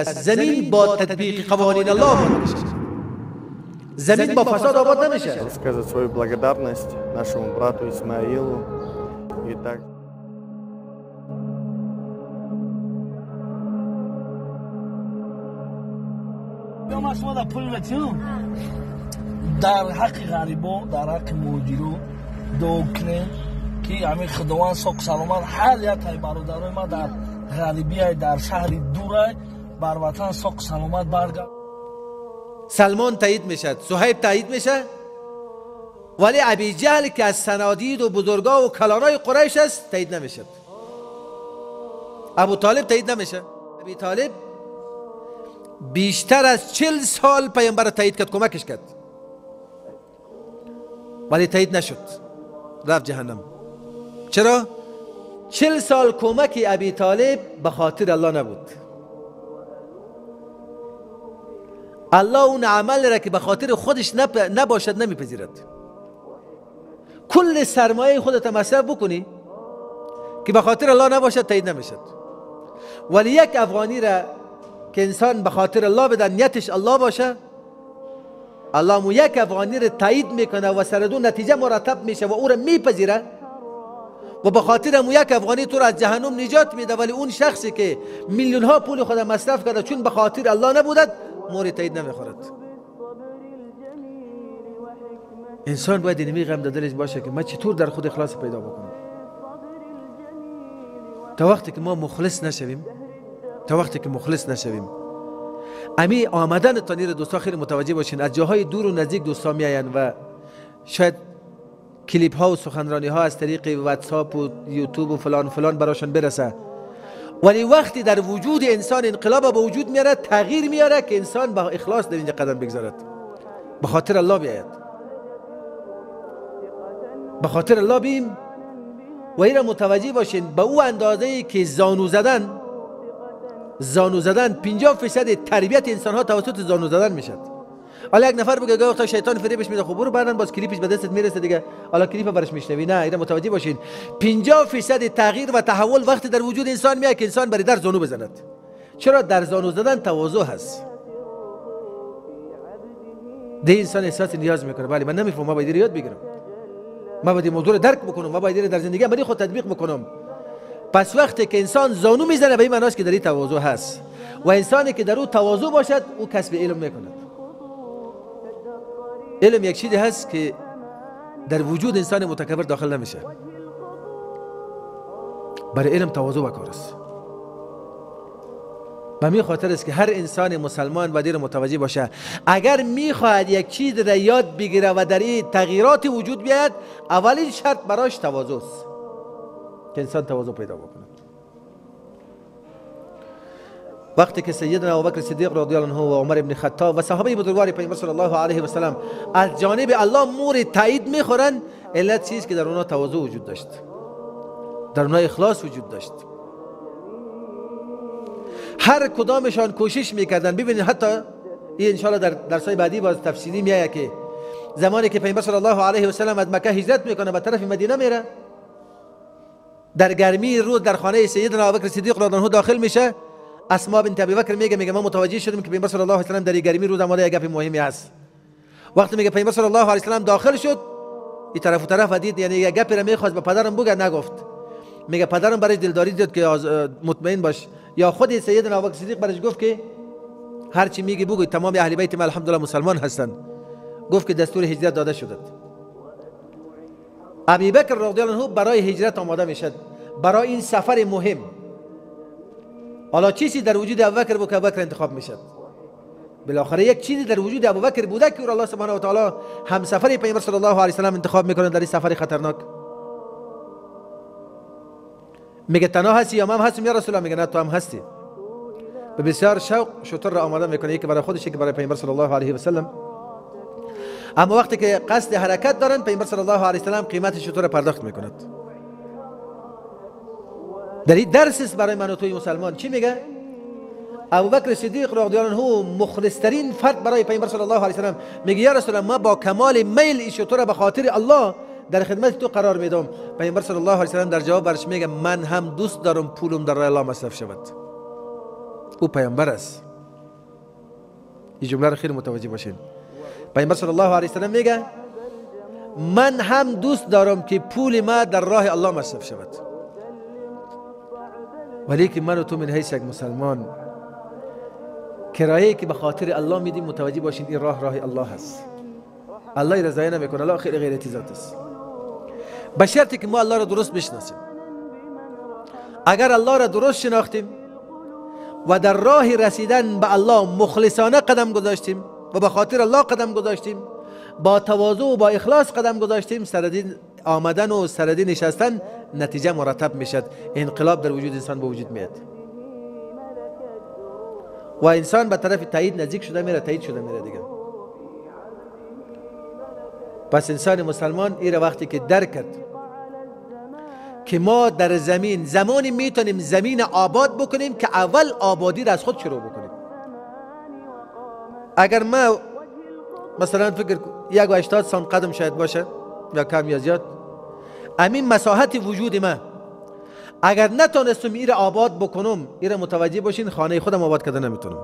زمین با تطبیق قوانین الله آباد میشه، زمین با فساد آباد نمیشه. Сказать свою благодарность нашему брату Исмаилу и так. Дар ҳаққи ғарибо, дар ҳаққи муҳоҷиро дуо кунем, ки ҳамин Худованд соқ саломат ҳар якаи бародарои ма дар ғарибияй, дар шаҳри дурай, бар ватан соқ саломат баргар. Салмон تایید میشد، صهیب تایید میشه، ولی ابی جهل که از صنادید و بزرگا و کلانای قریش است تایید نمیشد. ابو طالب تایید نمیشه. ابی طالب بیشتر از 40 سال پیامبر تایید کرد، کمکش کرد، ولی تایید نشد، رفت جهنم. چرا؟ 40 سال کمک ابی طالب به خاطر الله نبود. الله اون عمل را که به خاطر خودش نباشد نمیپذیرد. کل سرمایه خودت مصرف بکنی که به خاطر الله نباشد تایید نمیشد. ولی یک افغانی را که انسان به خاطر الله بده، نیتش الله باشه، الله مو یک افغانی را تایید میکنه و سر دو نتیجه مرتب میشه و او را میپذیره و به خاطر مو یک افغانی تو را از جهنم نجات میده. ولی اون شخصی که میلیون ها پول خود مصرف کرده چون به خاطر الله نبودد، مور تایید نمیخورد. انسان باید اینمی غم در دلش باشه که من چطور در خود اخلاص پیدا بکنم. تا وقتی که ما مخلص نشویم، تا وقتی که مخلص نشویم، امی آمدن تانیر دوستا خیلی متوجه باشین، از جاهای دور و نزدیک دوستا میآیند و شاید کلیپ ها و سخنرانی ها از طریق واتساپ و یوتیوب و فلان فلان براشون برسه، ولی وقتی در وجود انسان انقلاب به وجود میاره، تغییر میاره که انسان با اخلاص در اینجا قدم بگذارد، به خاطر الله بیاید، به خاطر الله بیم. و این را متوجه باشین، به او اندازه که زانو زدن، زانو زدن 50% تربیت انسان ها توسط زانو زدن میشد. حالا یک نفر بگه گفت شیطان فریبش میده، خب برو بعدن باز کلیپش به دستت میرسه دیگه، حالا کلیپ برش میشنوی. نه، اینا متوجه باشین، 50% تغییر و تحول وقتی در وجود انسان میاد که انسان برای در زانو بزند. چرا؟ در زانو زدن تواضع هست. ده انسان احساس نیاز میکنه، بله من نمیفهمم، من باید یاد بگیرم، من باید موضوع رو درک بکنم، من باید در زندگی عملی خود تطبیق بکنم. پس وقتی که انسان زانو میزنه به این معناست که در این تواضع هست، و انسانی که در او تواضع باشد او کسب علم میکند. علم یک چیزی هست که در وجود انسان متکبر داخل نمیشه. برای علم تواضع بکار است. به می خاطر است که هر انسان مسلمان باید متوجه باشه، اگر میخواهد یک چیز را یاد بگیره و در این تغییرات وجود بیاید، اولین شرط براش تواضع است که انسان تواضع پیدا بکنه. وقتی که سیدنا ابوبکر صدیق رضی الله عنه و عمر ابن خطاب و صحابه بزرگوار پیامبر صلی الله علیه و سلم از جانب الله مور تایید میخورن، علت چیز که در اونها تواضع وجود داشت، در اونها اخلاص وجود داشت. هر کدامشان کوشش میکردن. ببینید حتی این انشاءالله در درسای بعدی باز تفصیلی میآید که زمانی که پیامبر صلی الله علیه و سلم از مکه هجرت میکنه به طرف مدینه میره، در گرمی روز در خانه سیدنا ابوبکر صدیق رضی الله عنه داخل میشه. اسما بنت ابی بکر میگه ما متوجه شدیم که پیامبر صلی الله علیه و سلم در گرمی روز آماده یک گپ مهمی است. وقتی میگه پیامبر صلی الله علیه و سلم داخل شد، این طرف و طرف دید، یعنی یک گپی را میخواست به پدرم بگه، نگفت. میگه پدرم برای دلداری داد که مطمئن باش، یا خود سیدنا ابوبکر صدیق برش گفت که هر چی میگی بگو، تمام اهل بیت ما الحمدلله مسلمان هستند. گفت که دستور هجرت داده شده. ابی بکر رضی الله عنه برای هجرت آماده میشد، برای این سفر مهم. حالا چیزی در وجود ابوبکر بود که ابوبکر انتخاب میشد. بالاخره یک چیزی در وجود ابوبکر بوده که الله سبحانه و تعالی همسفر پیامبر صلی الله علیه و سلم انتخاب میکنه در این سفر خطرناک. میگه تنها هستی یا من هستم یا رسول الله؟ میگه نه تو هم هستی. به بسیار شوق شتر را آماده میکنه، یکی برای خودش یکی برای پیامبر صلی الله علیه و سلم. اما وقتی که قصد حرکت دارن، پیامبر صلی الله علیه و سلم قیمت شتر را پرداخت میکند. در این درس است برای من و توی مسلمان. چی میگه؟ ابوبکر صدیق رضی الله عنه مخلصترین فرد برای پیامبر صلی الله علیه و سلم، میگه یا رسول الله ما با کمال میل این شتر را به خاطر الله در خدمت تو قرار میدم. پیامبر صلی الله علیه و سلم در جواب برش میگه من هم دوست دارم پولم در راه الله مصرف شود. او پیامبر است. این جمله رو خیلی متوجه باشین. پیامبر صلی الله علیه وسلم میگه من هم دوست دارم که پول ما در راه الله مصرف شود، ولی که من و تو من حیث یک مسلمان کرایه که به خاطر الله میدیم، متوجه باشین این راه راه الله هست. الله رضای نمیکنه، الله خیلی غیرتی ذات است. به شرطی که ما الله را درست بشناسیم. اگر الله را درست شناختیم و در راه رسیدن به الله مخلصانه قدم گذاشتیم و به خاطر الله قدم گذاشتیم، با تواضع و با اخلاص قدم گذاشتیم، سردین آمدن و سردین نشستن نتیجه مرتب میشد، انقلاب در وجود انسان به وجود میاد و انسان به طرف تایید نزدیک شده میره، تایید شده میره دیگه. پس انسان مسلمان ایره وقتی که درک کرد که ما در زمین زمانی میتونیم زمین آباد بکنیم که اول آبادی را از خود شروع بکنیم. اگر ما مثلا فکر 1.80 سان قدم شاید باشه یا کم یا زیاد، امین مساحت وجود ما، اگر نتونستم ایره آباد بکنم، ایره متوجه باشین خانه خودم آباد کرده نمیتونم.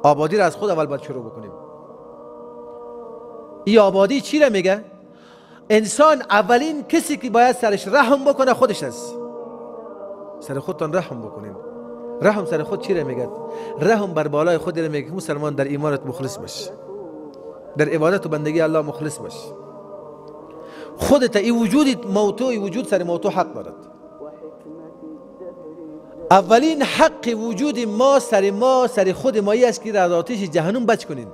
آبادی را از خود اول باید شروع بکنیم. این آبادی چی را میگه؟ انسان اولین کسی که باید سرش رحم بکنه خودش است. سر خودتان رحم بکنین. رحم سر خود چی را میگه؟ رحم بر بالای خود را میگه. مسلمان در ایمانت مخلص باش، در عبادت و بندگی الله مخلص باش. خودت ای وجود موتو، ای وجود سر موتو حق دارد. اولین حق وجود ما سر ما، سر خود مایی است که از آتش جهنم بچ کنین.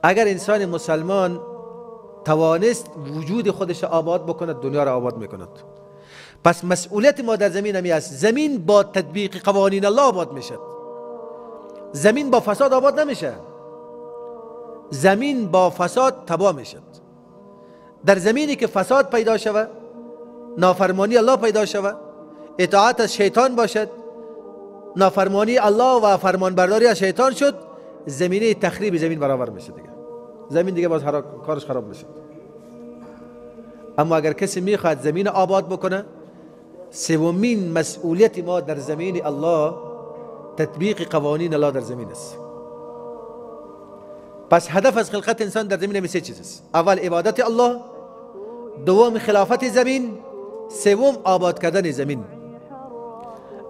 اگر انسان مسلمان توانست وجود خودش آباد بکند، دنیا را آباد میکند. پس مسئولیت ما در زمین همی است. زمین با تطبیق قوانین الله آباد میشد، زمین با فساد آباد نمیشه، زمین با فساد تباه میشد. در زمینی که فساد پیدا شود، نافرمانی الله پیدا شود، اطاعت از شیطان باشد، نافرمانی الله و فرمانبرداری از شیطان شد، زمینه تخریب زمین برابر میشه دیگه. زمین دیگه باز کارش خراب میشه. اما اگر کسی میخواد زمین آباد بکنه، سومین مسئولیت ما در زمین الله تطبیق قوانین الله در زمین است. پس هدف از خلقت انسان در زمین سه چیز است: اول عبادت الله، دوم خلافت زمین، سوم آباد کردن زمین.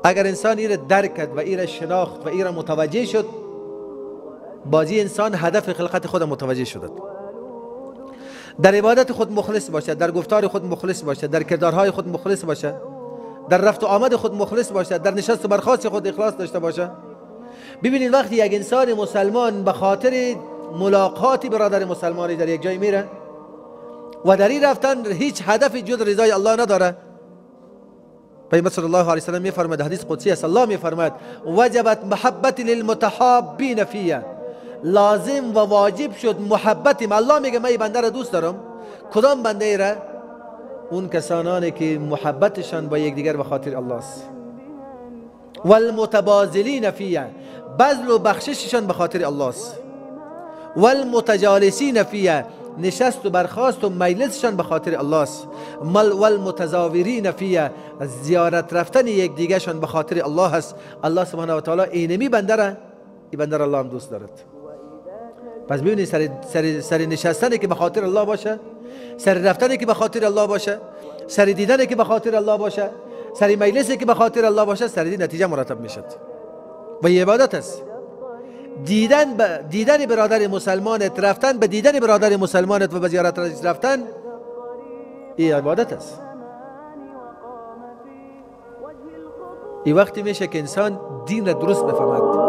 اگر انسان ایره درک کرد و ایره شناخت و ایره متوجه شد، بازی انسان هدف خلقت خود متوجه شد. در عبادت خود مخلص باشد، در گفتار خود مخلص باشد، در کردارهای خود مخلص باشد، در رفت و آمد خود مخلص باشد، در نشست و برخاست خود اخلاص داشته باشد. ببینید وقتی یک انسان مسلمان به خاطر ملاقات برادر مسلمانی در یک جای میره و در این رفتن هیچ هدف جز رضای الله نداره، پیامبر صلی الله علیه و سلم میفرماید، حدیث قدسی است، الله میفرماید وجبت محبت للمتحابین فیه، لازم و واجب شد محبت. الله میگه من این بنده را دوست دارم. کدام بنده ای را؟ اون کسانانی که محبتشان با یکدیگر به خاطر الله است. والمتبازلین فیه، بذل و بخشششان به خاطر الله است. والمتجالسین فیه، نشست و برخاست و مجلسشان به خاطر الله است. والمتزاورین فیه، زیارت رفتن یکدیگرشان به خاطر الله است. الله سبحانه و تعالی اینمی بنده را، این بنده را الله هم دوست دارد. پس ببینید سر نشستنی که به خاطر الله باشه، سر رفتنی که به خاطر الله باشه، سر دیدنی که به خاطر الله باشه، سر مجلسی که به خاطر الله باشه، سر دین نتیجه مرتب میشد و یه عبادت است. دیدن برادر مسلمانت، رفتن به دیدن برادر مسلمانت و به زیارت رفتن، این عبادت است. این وقتی میشه که انسان دین را درست بفهمد.